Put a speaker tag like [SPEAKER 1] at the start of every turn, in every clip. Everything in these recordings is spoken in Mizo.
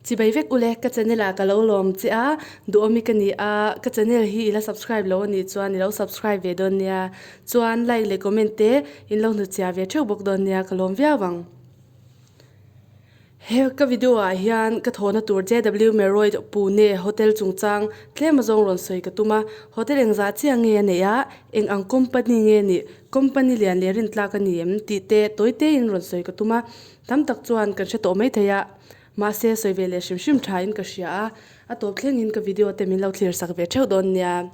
[SPEAKER 1] Chibai vek ule, ka channel ah ka lo lawm che a, duhawmi ka ni a, ka channel hi i la subscribe lo a nih chuan i lo subscribe ve dawn nia, chuan like leh comment te in lo hnuchhia ve theuh bawk dawn nia, ka lawm viau ang. He ka video ah hian ka thawhna tur JW Marriott Pune hotel chungchang tlem azawng rawn sawi ka tum a, hotel engzah chiah nge a neih a, eng ang company nge nih, company lian leh rintlak a ni em tih te tawi te in rawn sawi ka tum a, tam tak chuan kan hre tawh mai thei a, mahse sawi ve leh hrim hrim tha in ka hria a, a tawp thleng in ka video te min lo thlir sak ve theuh dawn nia.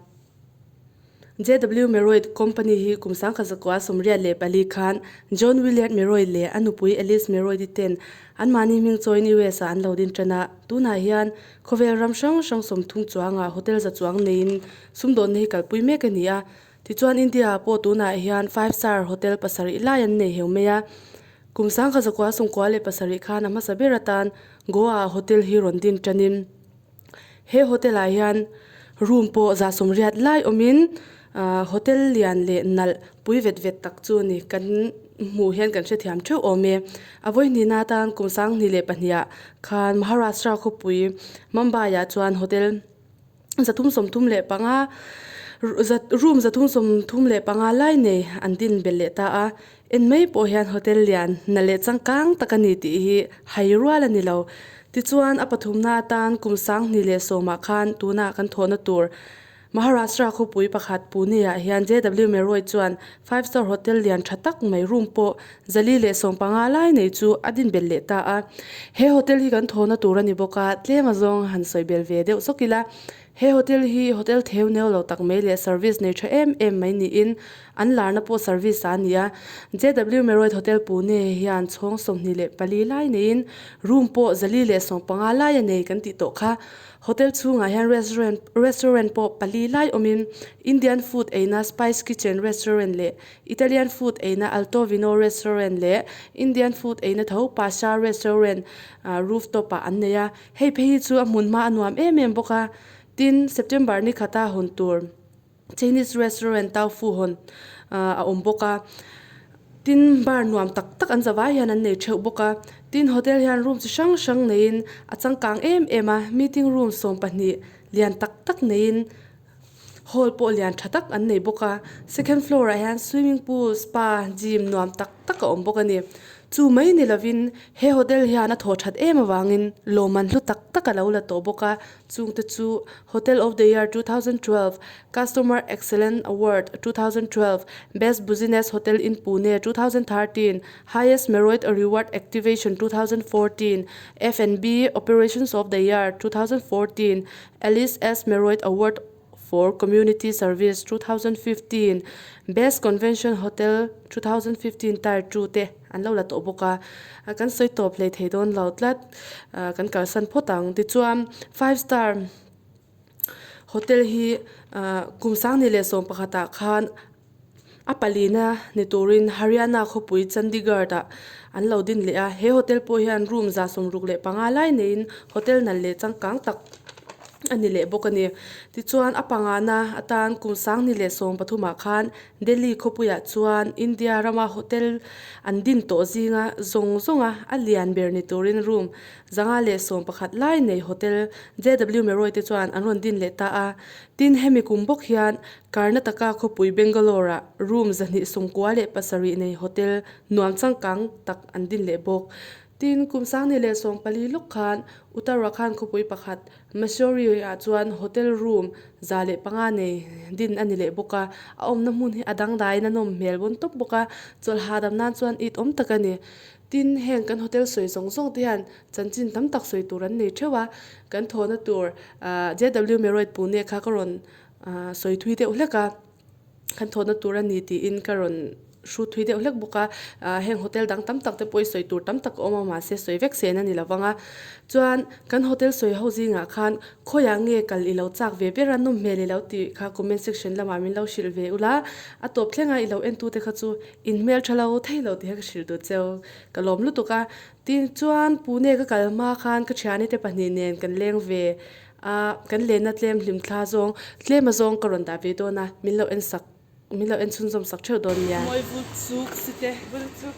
[SPEAKER 1] JW Marriott Company hi kum sangkhat zakua 84 khan John Williard Marriott leh a nupui Alice Marriott-i ten anmahni hming chawiin US-ah an lo din tan a. Tunah hian khawvel ram hrang hrang 30 chuangah hotel za chuang neiin sumdawnna hi kalpui mek a ni a. Tichuan India-ah pawh tunah hian five star hotel pasarih lai an nei heu mai a. Kum sangkhat zakua 97 khan a hmasa ber atan Goa-ah hotel hi rawn din tanin, He hotel ah hian room pawh 180 lai awmin ahh hotel lian leh nalh pui vet vet tak chu a ni kan hmuh hian kan hrethiam theuh awm e a vawihnihna atan kum 2002 ah khan Maharashtra khawpui Mumbai ah chuan hotel 335 room 335 lai nei an din belh leh ta a En mai pawh hian hotel lian na leh changkang tak a ni tih hi hai rual a ni lo. Tichuan a pathumna atan kum 2010 ah khan tuna kan thawhna tur Maharashtra khawpui pakhat Pune ah hian JW Marriott chuan five star hotel lian tha tak mai room pawh 415 lai nei chu a din belh leh ta a. He hotel hi kan thawhna tur a ni bawk a, tlem azawng han sawi bel ve deuh zawk ila. He hotel hi hotel theu neu lo tak mai leh service nei tha em em mai niin an larna pawh service a ni a. JW Marriott Hotel Pune hian chhawng 24 lai neiin room pawh 415 lai a nei kan tih tawh kha. Hotel chhungah hian restaurant restaurant pawh pali lai awmin Indian food eina Spice Kitchen restaurant leh Italian food eina Alto Vino restaurant leh Indian food eina tho Pasha restaurant rooftop ah an nei a. Hei phei hi chu a hmun hma a nuam em em bawk a, tin September ni khata hawn tur Chinese restaurant Taufu hawn ah a awm bawk a, tin bar nuam tak tak an zavai hian an nei theuh bawk a, tin hotel hian room chi hrang hrang neiin a changkang em em a, meeting room 12 lian tak tak neiin hall pawh lian tha tak an nei bawk a, second floor ah hian swimming pool, spa, gym nuam tak tak a awm bawk a ni. Chu mai ni lovin he hotel hian a thaw that em avangin lawmman hlu tak tak a lo la tawh bawk a, chungte chu Hotel of the Year 2012, Customer Excellence Award 2012, Best Business Hotel in Pune 2013, Highest Marriott Reward Activation 2014, F&B Operations of the Year 2014, Alice S Marriott Award for Community Service 2015, Best Convention Hotel 2015 tar tu te an lo la tawh bawk a, kan sawi tawp hlei thei dawn lo tlat, kan kalsan phawt ang. Tichuan five star hotel hi kum 2011 ah khan a palina ni turin Haryana khawpui Chandigarh ah an lo din leh a, he hotel pawh hian room 65 lai neiin hotel nalh leh changkang tak a ni leh bawk a ni. Tichuan a pangana atan kum 2013 ah khan Delhi khawpuiah chuan India rama hotel an din tawh zinga zawng zawnga a lian ber ni turin room 111 lai nei hotel JW Marriott te chuan an rawn din leh ta a, tin hemi kum bawk hian Karnataka khawpui Bangalore-ah room 297 nei hotel nuam changkang tak an din leh bawk. Tin, kum 2014 lawk khan Uttarakhand khawpui pakhat Mussoorie-ah chuan hotel room 105 nei din a ni leh bawk a. A awmna hmun hi a dangdaiin a nawm hmel bawn tawp bawk a, chawlh hahdam nan chuan it awm tak a ni. Tin, heng kan hotel sawi zawng zawng te hian chanchin tam tak sawi tur an nei theuh a, kan thawhna tur JW Marriott Pune kha ka rawn sawi thui deuh hlek a, kan thawhna tur a ni tiin ka rawn hrut thui deuh hlek bawk a, heng hotel dang tam tak te pawh hi sawi tur tam tak a awm a mahse sawi vek sen a ni lo vang a, chuan kan hotel sawi ho zingah khan khawiah nge kal i lo chak ve ber a nawm hmel i lo tih kha comment section lamah min lo hrilh ve ula, a tawp thlenga i lo en tu te kha chu in hmel tha lo thei lo tih kha ka hrilh duh cheu ka lawm lutuk a, tin chuan Pune ka kal hma khan ka thiani te pahnih nen kan leng ve A kan lenna tlem hlim thla zawng tlem a zawng ka rawn dah ve dawn a, min lo en sak min lo en chhunzawm sak theuh dawn nia.
[SPEAKER 2] Mawi vul chuk si te vul chuk.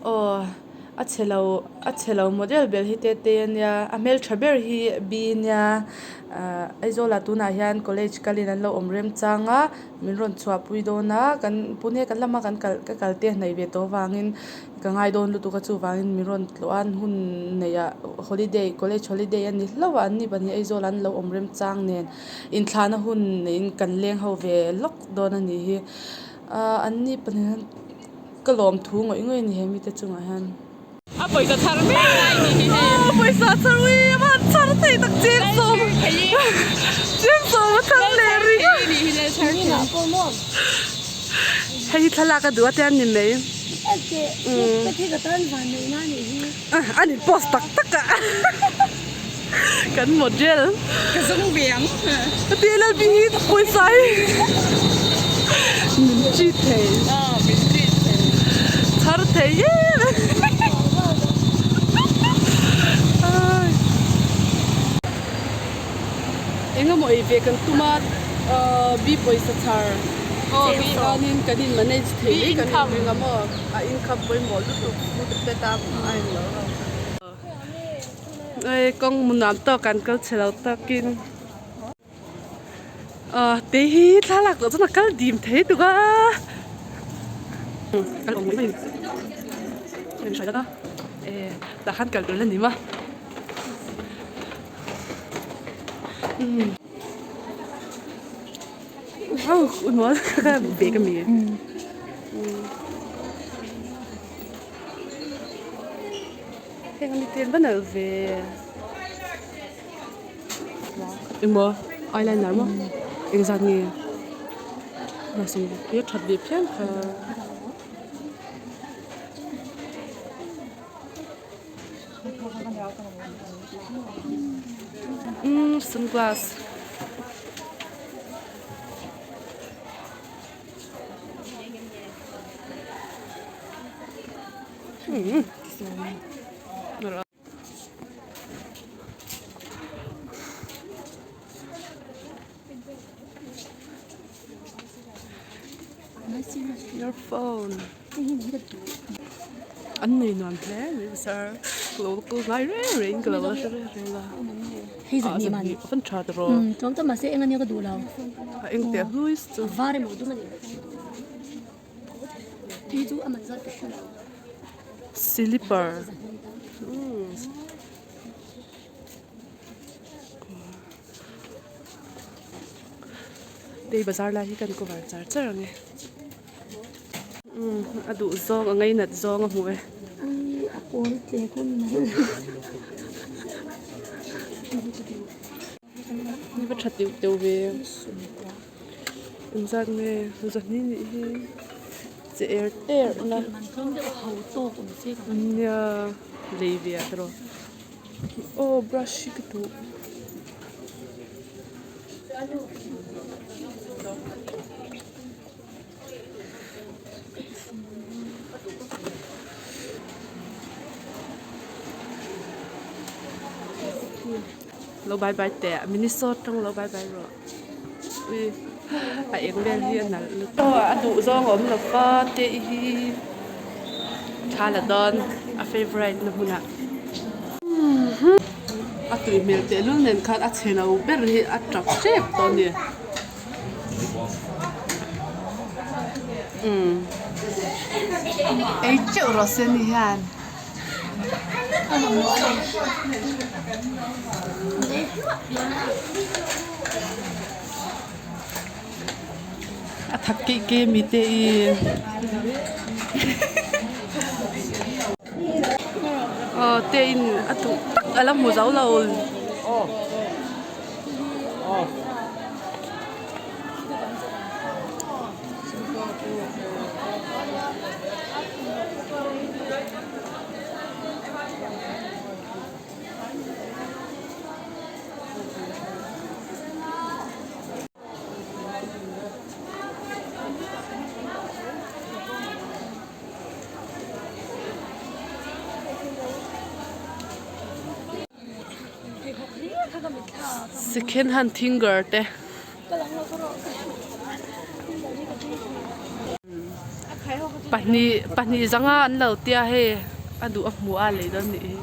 [SPEAKER 1] Aw A chhe lo a chhe lo model ber hi Tetei a nia a hmeltha ber hi B nia ahh Aizawl ah tunah hian college kalin an lo awm remchang a min rawn chhuahpui dawn a kan pune kan lama kan kal ka kal te a hnaih ve tawh avangin ka ngai dawn lutuk a chuvangin min rawn tlawh a an hun neih ah holiday college holiday a ni hlauh a an ni pahnih Aizawl ah an lo awm remchang nen inthlahna hun neihin kan leng ho ve lawk dawn a nih hi ahh an ni pahnih hian ka lawm thu ngawih ngawih a ni he mite chungah hian.
[SPEAKER 2] A pawisa chhar mek lai ni hi hei.
[SPEAKER 1] Aw pawisa chhar ui a van chhar thei tak cheng sawm cheng sawm a chhar leh ring a. Hei hi thlalak a duh a te an ni mai. An in post tak tak a kan model.
[SPEAKER 2] Ka zawng ve ang.
[SPEAKER 1] Ka ti lalpi hi pawisa hi min treat thei.
[SPEAKER 2] Aw min treat thei.
[SPEAKER 1] Chhar thei em em. Engemaw ei ve kan tum a bi pawisa chhar chuanin kan in manage thei mai kan inring a maw a income pawimawh lutuk te tan a englo ho. Hei kawng nuam tawk an kal chhe lo takin ah te hi thlalak tawh chuan a kal dim thei tuk a tah khan kal tur la ni maw umm au nual ka bag ami. Heng ami te an va nalh ve engmaw eyeliner maw engzat nge a that ve phian kha umm sunglass. Your phone an nei nuam hle mai sir ka lo kal ngai reng reng ka lo la hre reng reng a ah zan hi a van tha ta rawh a eng teh hlui chu. Slipper tei bazar lai hi kan cover char char ang e a duh zawng a ngainat zawng a hmu e. Ni va tha teuh teuh ve engzat nge zahni nih hi che er ter na nia lei ve ah tiraw aw brush hi ka duh. Lo bye bye teh miniso tang lo bye bye rawh ui a eng vel hi a nalh lutuk aw a duh zawng a awm lo va te hi thla la dawn a favourite na hmunah a tui hmel tehlul nen khan a chhe lo ber hi a tap tep tawh a ni. Ei teuh rawh se ni hian. A thak keih keih ami te i. Aw te in a duh tak a la hmu zo lo. Second hand thinger te pahnih pahnih zanga an lo tia hei. A duh a hmu a lei dawn nih hi.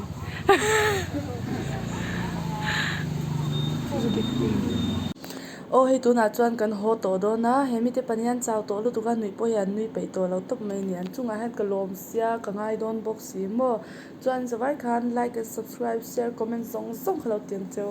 [SPEAKER 1] Aw hei tunah chuan kan haw tawh dawn a, he mite pahnih an chau tawh lutuk a, nuih pawh hi an nui peih tawh lo tawp mai a ni. An chungah hian ka lawm sia, ka ngai dawn bawk si maw. Chuan zavai khan like and subscribe, share, comment zawng zawng kha lo ti ang cheu.